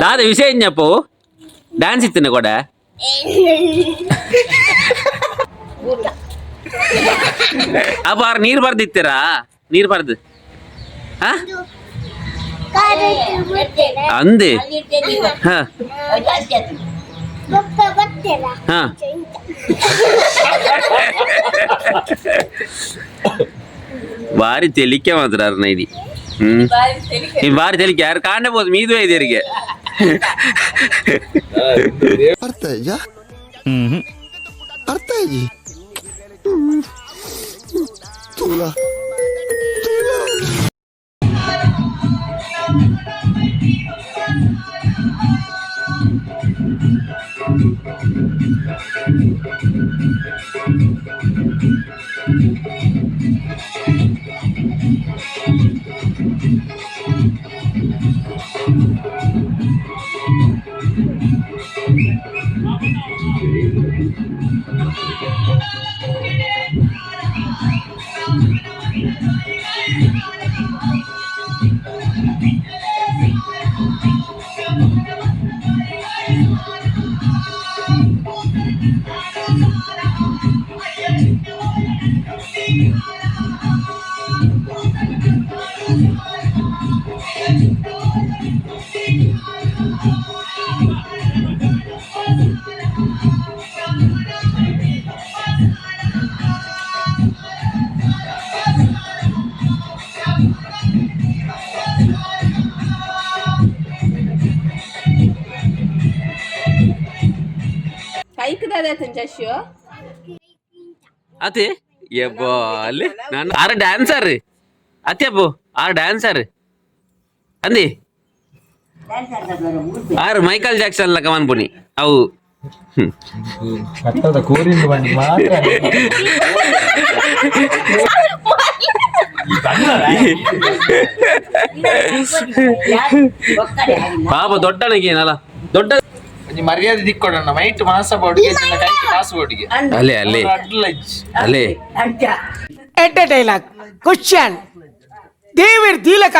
ದಾದ ವಿಷಯ ಇಂಜಪ್ಪು ಡ್ಯಾನ್ಸ್ ಇತ್ತಿನ ಕೊಡ. ಅಪ್ಪ ಆರ್ ನೀರ್ ಬರ್ದಿತ್ತೀರಾ? ನೀರ್ ಬರ್ದು ಹಾ ಅಂದೆ ಹಾ ಹಾ ಬಾರಿ ತೆಲಿಕೆ ಮಾತ್ರ ಅರ್ನ ಇಡಿ. ಹ್ಮ್, ಈ ಬಾರಿ ತೆಲಿಕೆ ಯಾರು ಕಾಣಬಹುದು ಮೀದು ಇದರಿಗೆ. ಅರ್ಥ ಆಯ್ತಾ? ಅರ್ಥ ಆಯ್ತು. ತೂಲಾ. ಕೈಕ್ ದಾದ ಜಶು. ಅತಿ ಯಬ್ಬಾ, ಅಲ್ಲಿ ನಾನು ಆರ ಡ್ಯಾನ್ಸರ್ ಅತಿ ಅಬ್ಬು ಆರ್ ಡ್ಯಾನ್ಸರ್ ಅಂದಿ ಆರ್ ಮೈಕಲ್ ಜಾಕ್ಸನ್ ಲಕ ಮನ್ಪುನಿ ಅವು. ಹ್ಮ್. ಕಟ್ಟದ ಕೋರಿಂದ ಬಂದು ಮಾತ್ರ. ಪಾಪ ದೊಡ್ಡನಿಗೆ ಏನಲ್ಲ ದೊಡ್ಡ ಒಂಜಿ ಮರ್ಯಾದೆ ದಿಕ್ಕೊಡಣ್ಣ ಮೈಟ್ ಮಾಸ ಬೋಡಿಗೆ ಕೈಕ್ ಕಾಸು ಬೋಡಿಗೆ. ಅಲ್ಲೇ ಅಲ್ಲೇ. ಅಡ್ಲ ಇಜ್ಜಿ. ಅಲ್ಲೇ. ಎಡ್ಡೆ ಡೈಲಾಗ್ ಕ್ವಶನ್ ದೇವಿರ್ ದೀಲಕ.